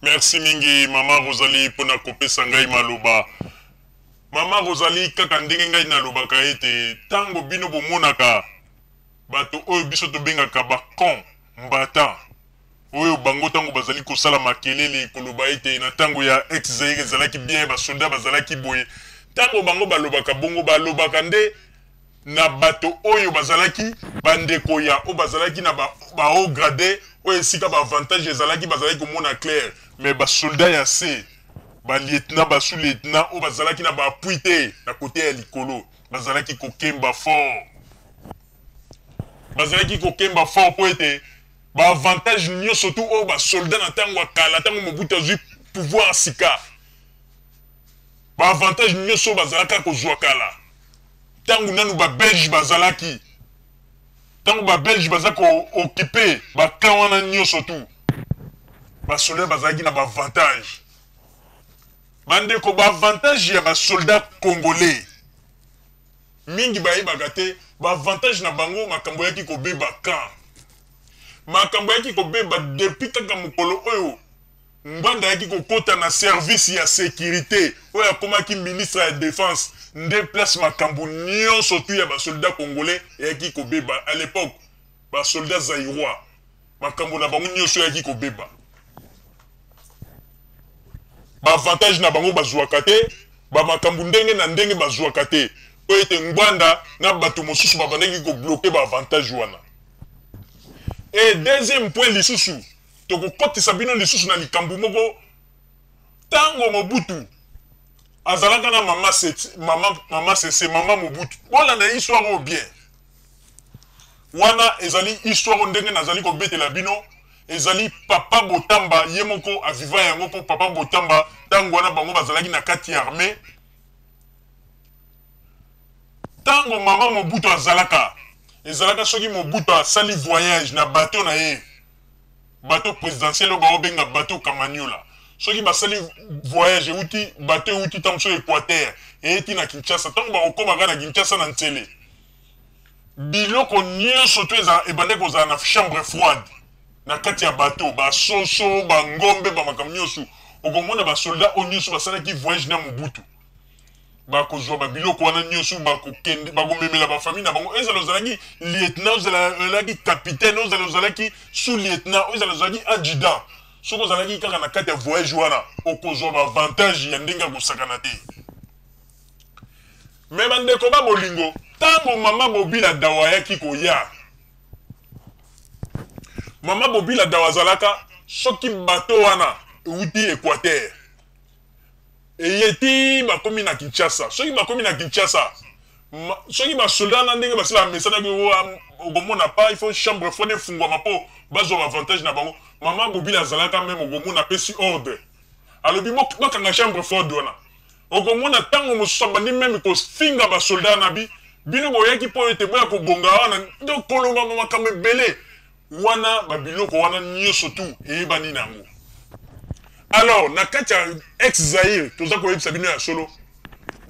Merci mingi mama Rosalie pona kopesa ngai maloba. Mama Rosalie, kaka ndenge ngai nalobaka ete tango bino bomonaka bato oyo biso tobengaka ba con mbata oyo bango tango bazali kosala makelele koloba ete na tango ya ex Zaire ezalaki bien, ba soldats bazalaki boye, tango bango balobaka bongo balobaka nde na bato oyo bazalaki bandeko ya oyo bazalaki na ba, ba haut grade oyo esika ba avantage ezalaki bazalaki komona clair, mais ba soldats ya se, ba lieutenant, ba sous lieutenant oyo bazalaki na ba appui te na kote ya likolo bazalaki kokemba fort, bazalaki kokemba fort mpo ete ba avantage nyonso tu oyo ba soldats na ntango ya kala, ntango Mobutu azwi pouvoir sika, ba avantage nyonso oyo bazalaka kozwa kala ntango nanu ba belge bazalaki, ntango ba belge baza ko occuper ba camp wana nyonso tu, ba soldats bazalaki na ba avantage. Bandeko, ba avantage ya ba soldats congolais mingi bayebaka te, ba avantage na bango makambo yaki kobeba camp, makambo yaki kobeba depuis kaka mokolo oyo Ngbanda ayaki kokota na service ya securite oyo akomaki ministre ya defense, nde place makambo nyonso tu ya ba soldats congolais eyaki kobeba. À l'epoque ba soldats zaïrois makambo na bango nyonso eyaki kobeba, ba avantage na bango bazwaka te, ba makambo ndenge na ndenge bazwaka te, mpo ete Ngbanda na bato mosusu babandaki kobloke ba avantage wana. Et deuxième point lisusu, tokokotisa bino lisusu na likambo moko. Ntango Mobutu azalaka na mama Seti, mama, mama Sese, mama Mobutu, bolanda histoire oyo bien. Wana ezali histoire oyo ndenge nazali kobetela bino, ezali papa Botamba ye moko aviva yango, mpo papa Botamba ntango wana bango bazalaki na kati ya armée. Ntango mama Mobutu azalaka, ezalaka soki Mobutu asali voyage na bateau na ye, bateau présidentiel oyo baobenga bateau Kamanyola, soki basali voyage euti bateau euti ntango mosusu Équateur eyeti na Kinshasa, ntango bakokoma kaka na Kinshasa na Nsele, biloko nyonso to ebandaki kozala na chambre froide na kati ya bateau, basoso, bangombe, bamakambo nyonso. Okomona basoldat oyo nyonso basalaki voyage na Mobutu bakozwa babiloko wana nyonso, bakokende bakomemela bafamille na bango. Ezala ozalaki lieutenant, ozala ozalaki capitaine, ozala ozalaki sous lieutenant, ozala ozalaki adjudant, soki ozalaki kaka na kati ya voyage wana okozwa baavantage ya ndenge ya kosakana te. Me bandeko ba bolingo, ntango mama Bobila Dawa ayaki koya, mama Bobila Dawa azalaka soki bato wana euti Équateur eye ti bakomi na Kinshasa. Soki bakomi na Kinshasa, soki basoldat na ndenge basi bamesanaki, okomona pa il faut chambre froide efungwama mpo bazwa baavantage na bango. Mama Bobila azalaka meme, okomona apesi ordre, alobi bakanga chambre froide wana. Okomona ntango mosusu abandi meme kofinga basoldat na bi bino boyaki mpo ete boya kobonga wana, nde koloba makambo ebele wana, babiloko wana nyonso tu eyebani na yango. Alors na kati ya ex Zaire, toza koyebisa bino ya solo,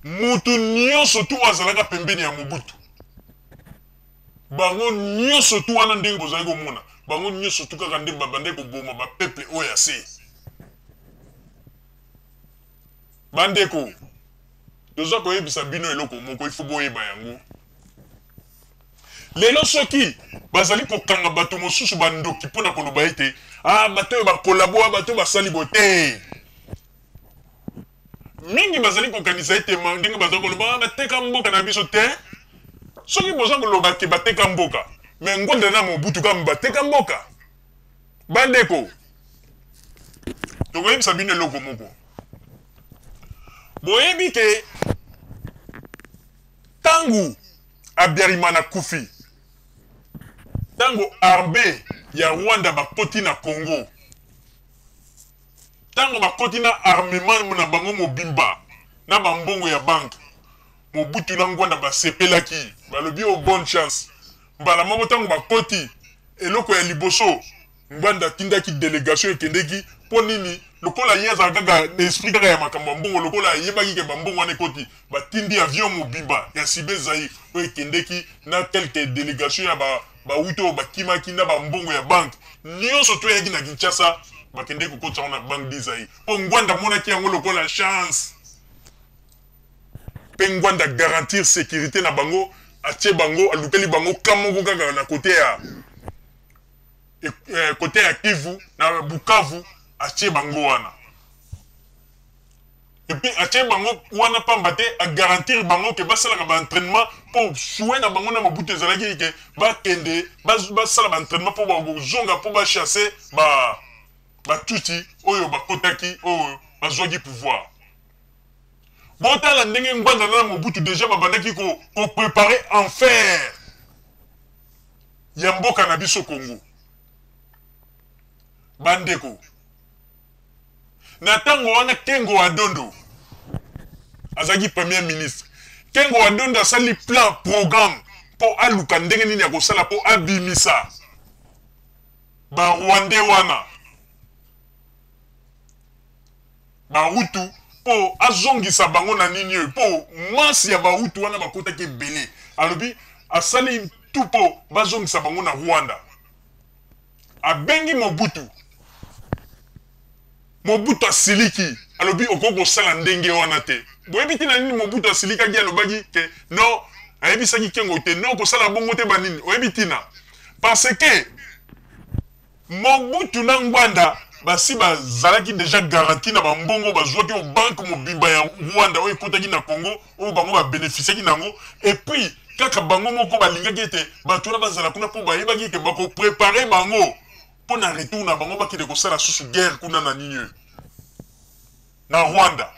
mutu nyonso tu azalaka pembeni ya Mobutu, bango nyonso tu wana ndenge bozali komona bango nyonso tu kaka nde babandaki koboma bapeuple oyo ya se. Bandeko, toza koyebisa bino eloko moko, ifo boyeba yango. Lelo soki bazali kokanga bato mosusu bandoki mpo na koloba ete ah, bato oyo bakolabo, bato oyo basali boye te, mingi bazali kokanisa ete ndenge bazali koloba, ah, bateka mboka na biso te. Soki boza koloba ke bateka mboka, me Ngbanda na Mobutu kaka bateka mboka. Bandeko, tokoyebisa bino eloko moko. Boyebi ke ntango Habyarimana akufi, ntango armée ya Rwanda bakoti na Congo, ntango bakoti na armement na bango mobimba na bambongo ya banque, Mobutu na Ngbanda basepelaki, balobi o bonne chance. Mbala moko ntango bakoti, eloko ya liboso Ngbanda atindaki delegation ekendeki mpo nini? Lokola ye azalaka kaka na esprit kaka ya makambo ya mbongo, lokola ayebaki ke bambongo wana ekoti, batindi avion mobimba ya Sibe Zaïre oyo ekendeki na quelques delegation ya bawuti oyo bakimaki na bambongo ya banque nyonso to eyaki na Kinshasa. Bakendeki kokotisa yango na Banque du Zaïre mpo Ngwanda amonaki yango lokola chance. Mpe Ngwanda garantir sécurité na bango, atie bango, alukeli bango camp moko kaka na côté ya côté ya Kivu na Bukavu, atie bango wana. Et puis atie bango wana pamba te, agarantir bango ke basalaka baentraînement, mpo souhait na bango na Mobutu ezalaki ke bakende basala baentraînement mpo bakozonga mpo bachasse batutsi oyo bakotaki, oyo bazwaki pouvoir. Botala ndenge Ngbanda na Mobutu déjà babandaki kopréparer enfer ya mboka na biso Congo. Bandeko, na ntango wana Kengo wa Dondo azalaki premier ministre. Kengo wa Dondo asali plan, programme mpo aluka ndenge nini ya kosala mpo abimisa Barwandais wana, Bahutu, mpo azongisa bango na nini oyo, mpo masse ya Bahutu wana bakotaki ebele. Alobi asali tout mpo bazongisa bango na Rwanda. Abengi Mobutu. Mobutu asiliki, alobi okoki kosala ndenge wana te. Boyebi ntina nini Mobutu asilikaki? Alobaki ke non, ayebisaki Kengo te non, kosala bongo te. Banini, oyebi ntina? Parce que Mobutu na Ngbanda basi bazalaki déjà garanti na bambongo bazwaki o banque mobimba ya Rwanda oyo ekotaki na Congo, oyo bango babénéficiaki nango. Et puis kaka bango moko balingaki ete bato wana bazala kuna, mpo bayebaki ete bakoprépare bango mpo na retour na bango, bakende kosala susu guerre kuna na nini oyo, na Rwanda.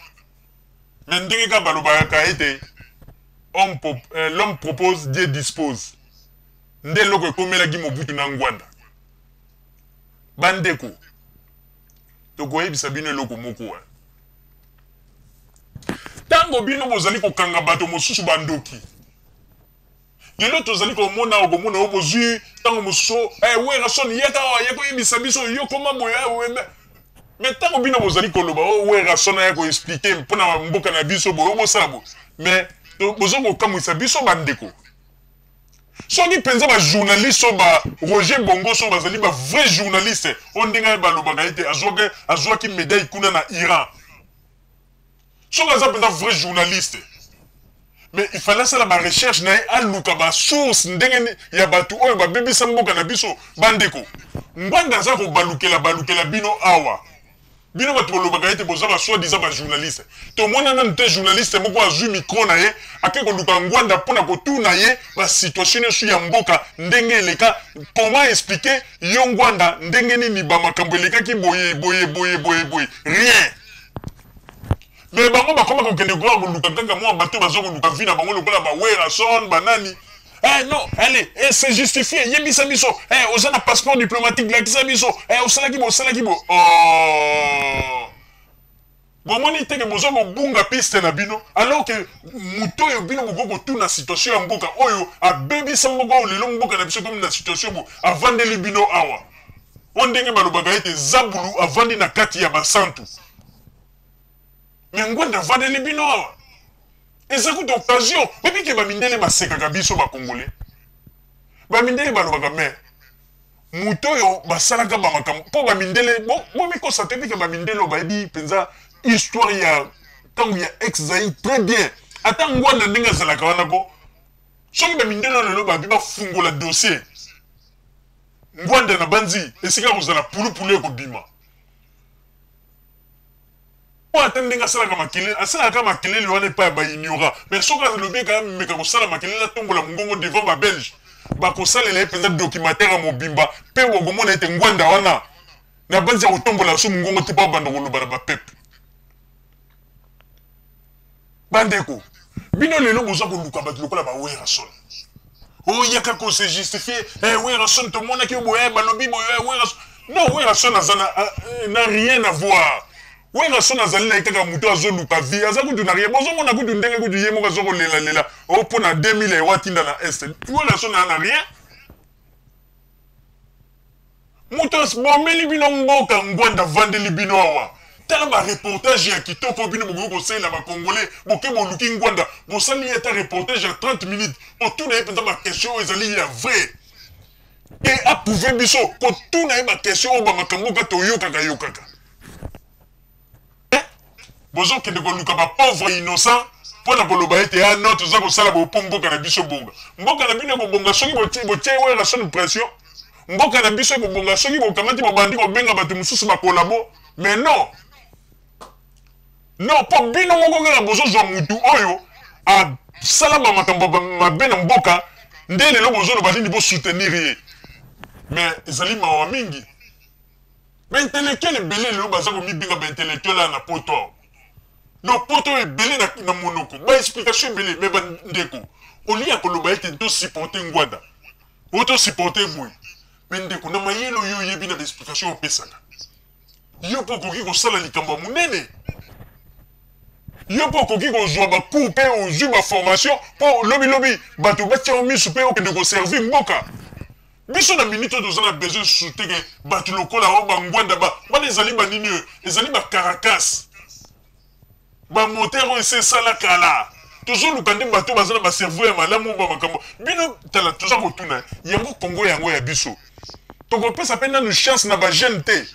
Mais ndenge kaka balobaka ete l'homme propose, Dieu dispose, nde eloko ekomelaki Mobutu na Ngwanda. Bandeko, tokoyebisa bino eloko moko. Ntango bino bozali kokanga bato mosusu bandoki, lelo tozali komona, okomona oyo bozwi ntango mosusu, Werrason, yaka awa, ya koyebisa biso yo koma boye. Mais ntango bino bozali koloba o Werrason aya koexpliquer mpona mboka na biso boye, obosala boye, mais boza kokamwisa biso. Bandeko, soki mpenza bajournaliste oyo, ba Roger Bongo, so bazali bavrai journaliste oyo ndenge balobaka ete azwaki médaille kuna na Iran, soki aza mpenza vrai journaliste, mais il fallait asala barecherche na ye, aluka basource ndenge ya bato oyo babebisa mboka na biso. Bandeko, Ngbanda aza kobalukela balukela bino awa. Bino bato bolobaka ete boza basoi-disant bajournaliste, tomona nanu te journaliste moko azwi micro na ye, ake koluka Ngwanda mpona kotuna ye basituation nyonso ya mboka ndenge eleka. Comment expliquer yo Ngwanda ndenge nini bamakambo elekaki boye boye boye boye boye? Rien. Mais bango bakoma kokende koka koluka kaka mwa bato baza koluka vie na bango lokola baWerrason, banani. Eh non, allez, eh, c'est justifié, yebisa biso, eh, oza na passeport diplomatique, lakisa biso, eh, osalaki bo, osalaki bo. Oh. Bomoni te ke boza kobunga piste na bino, alors que moto oyo bino bokoki kotuna situation ya mboka, oyo abebisa mboka, oyo lelo mboka na biso komi na situation bo, avandeli bino awa. O ndenge balobaka ete zabulu avandi na kati ya basantu. Mais Ngwanda avandeli bino awa. Eza kuta occasion. Oyebi ke bamindele basekaka biso Bakongole. Bamindele balobaka, mais moto oyo basalaka bamakambo mpo bamindele bomikosa te. Bike bamindele oyo bayebi mpenza histoire ya ntango ya ex Zaïre très bien. Ata Ngwanda ndenge azalaka wana ko, soki bamindele oyo lelo babi bafungola dossier Ngwanda na banzi, esika kozala pulupulu ekobima. Po ata ndenge asalaka makelele, asalaka makelele wana epai ya baignorant, mais soki alobi eka ameka kosala makelele, atombola mongongo devant Babelge, bakosalela ye mpenza documentaire ya mobimba, mpe bokomona ete Ngwanda wana na banzi ya kotombola so mongongo te mpo abanda koloba na bapeuple. Bandeko, bino lelo boza koluka bato lokola baWerrason oyaka kose justifier. Werrason, tomonaki boye, balobi boye Werrason. Non, Werrason aza na rien à voir. Werrason azali na ye kaka moto azoluka vie, aza kutu na rien. Bozomona kutu ndenge kutu ye moko aza kolelalela o mpo na 2000 euro atinda na Est. Werrason aza na rien. Moto bomeli bino mboka, Ngwanda avandeli bino awa. Tala bareportage ya kitoko bino bokoki kosalela Bakongole. Boke boluki Ngwanda, bosali ye ata reportage ya 30 minutes, otuna ye mpenza baquestion oyo ezali ya vrai. E aprouve biso kotuna ye baquestion oyo bamakambo kaka toyokaka yokaka. Eh? Bozokende koluka bapauvre innocent mpo na koloba ete ah non, toza kosala boye mpo mboka na biso ebonga. Mboka na bino ekobonga soki botie Werrason pression? Mboka na biso ekobonga soki bokamati bobandi kobenga bato mosusu bakolabo? Mais non, non, mpo bino moko kaka bozozwa mutu oyo asala bamakambo mabe na mboka, nde lelo bozoloba nini, bosoutenir ye. Mais ezali mawa mingi. Baintellectuel ebele lelo baza komibenga baintellectuel aya na poto. Donc poto ebele na monoko, baexplication ebele. Mais bandeko, olia ya koloba ete tosupporte Ngwanda oyo, tosupporte boye, mais ndeko, na mayele oyo oyebi na baexplication opesaka, yo mpo okoki kosala likambo ya monene. Yo mpo okoki kozwa bacours mpe ozwi baformation mpo lobilobi bato batia yo misu mpe okende koservir mboka. Biso na minute oyo toza na besoin susu te ke bato lokola oyo bangwanda ba wana. Ezali banini oyo? Ezali bacaracas, bamoteur oyo ese esala kala. Tozoluka nde bato baza na bacerveau ya malamu oyo bamakambo. Bino tala, toza kotuna yango, Kongo yango ya biso, tokopesa mpe nanu chance na bajeune te,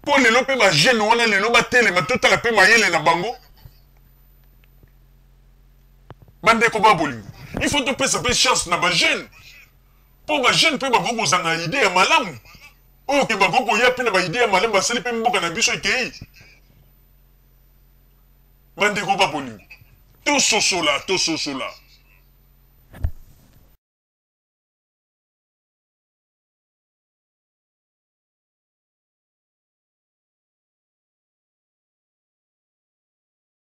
mpo lelo mpe bajeune wana lelo batelema, totala mpe mayele na bango. Bandeko ba bolingo, il faut topesa mpe chance na bajeune, mpo bajeune mpe bakoki kozala na idée ya malamu oyo ke bakoki koya mpe na baidée ya malamu, basali mpe mboka na biso ekei. Bandeko ba bolingo, tososola, tososola.